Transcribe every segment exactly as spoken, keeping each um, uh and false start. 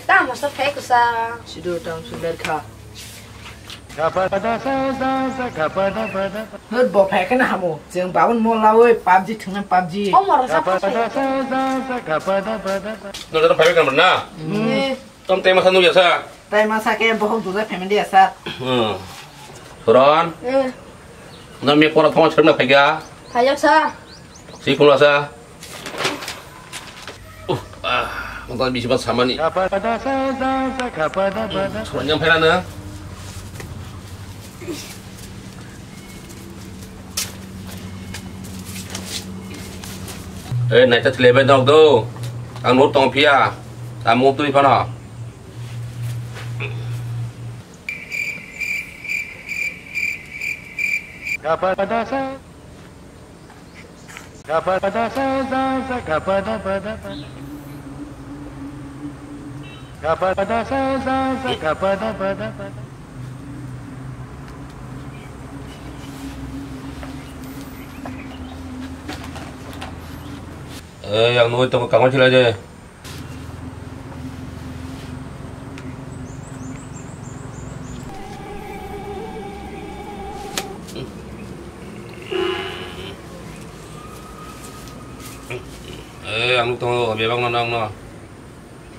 Tamo sa phai kusa. Sidu tang sundar kha. Hur bo phai kana hamo. Jeng babun mo lawi PUBG thungan PUBG. O moro sa phai. No jara phai kan na. Hmm. Tom tema sanu ya sa. Tai masa ke bohok dujai family asa. Hmm. Ron. Eh. Na mi pora thong chhemna phaiga. Phaiyak sa. Si khula sa. Uh, ah, mata bisi bat samani. Suran yang phela na. Eh, naita thlebe dok do. Ang nuk tong pia. Ang muk twi phano. Eh, yang nungui tongkha, kangma chilai de. Eh, ang nuk tongo, bebak no nang no.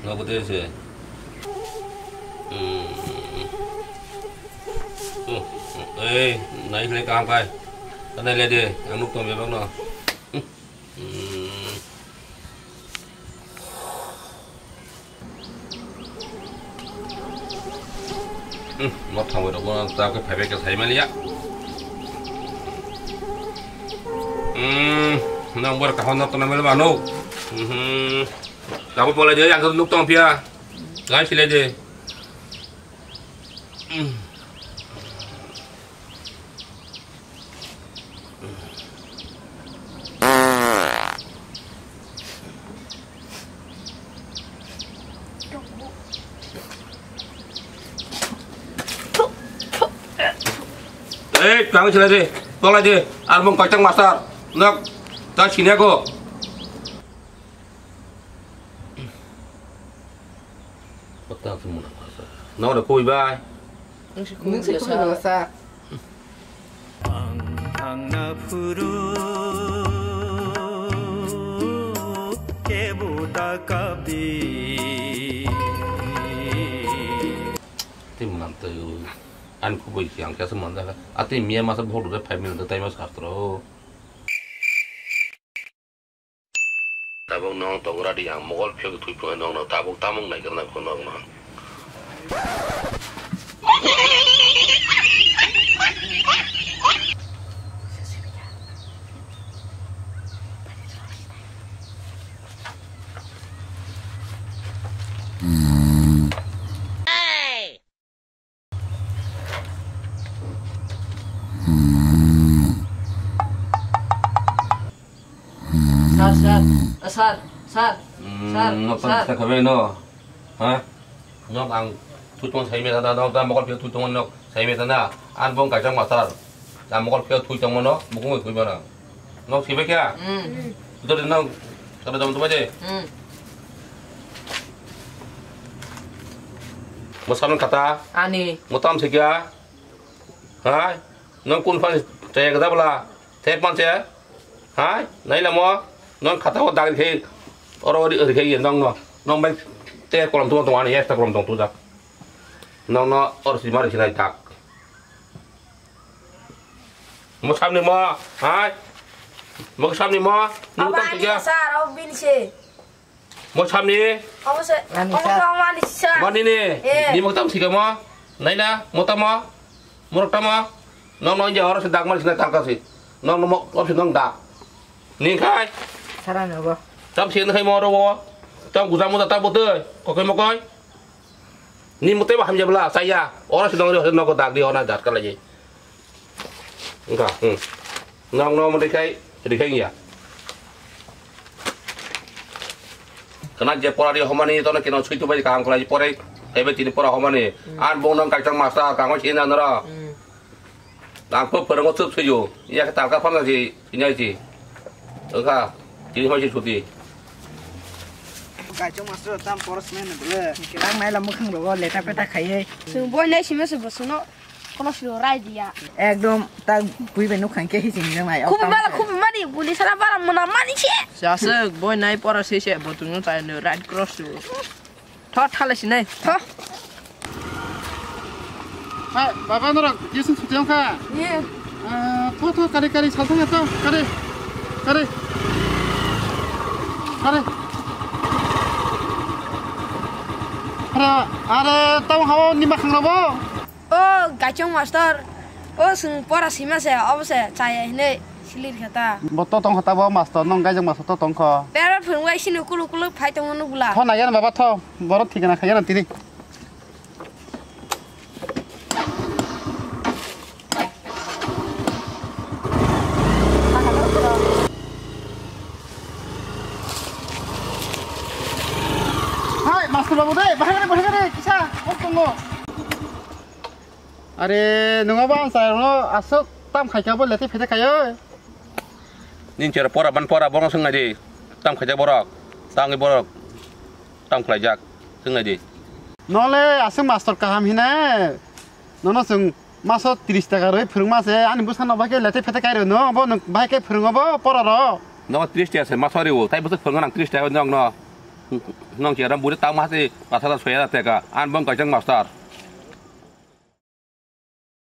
No, kote se. Hmm. Oh, eh, nai khlai kaham khai. Tanai le de, ang nuk tongo, bebak no. Hmm. Hmm, mo thangwi rok bo ta khe phaibai khe sai maliya. Hmm, nang bor kaham no tona mele mano. Hmm, ta bo bolai de, yang nuk tong pia. Gai sile de. Hmm. Ei, tang sila de, tolai de, ar mung kacang masar, nak, ta sini aku. Kota tu muna masar. Nau da koi bai. Nung si kung sa. Ang thangna phuru kebo da kabi. Tei mwnam tei o ani kubui khe ang kesa manda kha. A tei miya masa bohok rwkhe five minute tei ma sastro. Tabuk nwng tongra di, ang mokol phiyok thwi phunai nwng no tabuk tamung naigra nang kho nwng no. Sir, sir, sir, sir, sir. No, sir. Khabe no. Ha? No, ang tutung sai me da, no, da mokol phe tutung no sai me da na. An bong kajang masar. Da mokol phe thui tong no, bukung thui mana. Nok sibe kya? Hmm. Udah deh nok. Kada dam tuh aja. Hmm. Mo saman kata. Ani. Mo tam sikya. Hai. Nok kun fan cek da bela. Tep man cek. Hai. Nai lamo. Nok kata ko dag rikhe. Oro ori rikhe ye nok no. Nok bai te kolom tu tong ani extra kolom tong tu dak. Nok no or si mari sinai dak. Mo samni mo, hai? Mo samni mo, nung tang ani tiga. Sir, abo bini se. Mo samni? Abo se, ani abo sir. Abo ani sir. Mo nini? Eh. Ni mo tam tiga mo? Nai na, mo tam mo? Mo rok tam mo? Nong nong ja oro se dak mar sina kalka se. Nong nong mo, op se nong dak. Ni khai? Sara no bo. Tam se khai mo ro bo. Tam guza mo ta bo te. Ko kai mo kai. Ni muteba hamja bela saya. Ora sidong ri hono ko dag di ona dat kala ji. Engka, hmm. Nong no mari kai, ri kai ya. Kana je pora ri homani to na kino suitu bai kam kala ji pore. Ebe tini pora homani. Hmm. An bong nong kai tang master kang sina nara. Hmm. Ang po pora ngo tup suju. Ya ka ta ka phamna ji. Ini aja. Oka, ini masih cuti. Kaichung master tam poros mene bole. Kilang naila mukhang rogo leta peta khaiye. Sung boy nai sima se bosuno kono silo rai dia. Ekdom ta bui be nukhang ke hising jang ai. Khubi mala khubi mani guli sala bara muna mani che. Jasuk boy nai pora se se botung no tai no right cross tu. Tho thala sinai. Tho. Hai, baba norok, Jason suti wngkha? Ye. Ah, tho, tho, kari, kari, salthang ya, tho, kari, kari, kari. Are, are, tamo hao ni makhang rabo? O, Gaichong master. O, sung pora sima se, obo se, chaya hinui. Silir khe ta. Bo to tong kho ta bo master, nong gaijak master to tong kho. Pera phwrwng bai sini kulu kulu phai tongo nukla. Tho na yan baba tho, borok thikana kha yan tini. Hai, master babu dai, bahai gare, bahai gare, kisa, kok tongo. Are, nungaba ang sa no asok tam khai ka bo lete phete khayo. Nin chera pora ban pora borok swngnai di. Tam khaijak borok. Tangwi borok. Tam khlaijak. Swngnai di. Nole aswk master kaham hine. Nono chwng maso tris taka rwi phwrwngma se ani bwsano bai khe lete phete kai rw no. Bo nwng bai khe phwrwngo bo pora ro. Nogo tris taka se maso riwo. Tai bwswk phwrwngo nang tris taka nokno. Nong chera buri tangma se pasal soya taka. An bong kaijak master.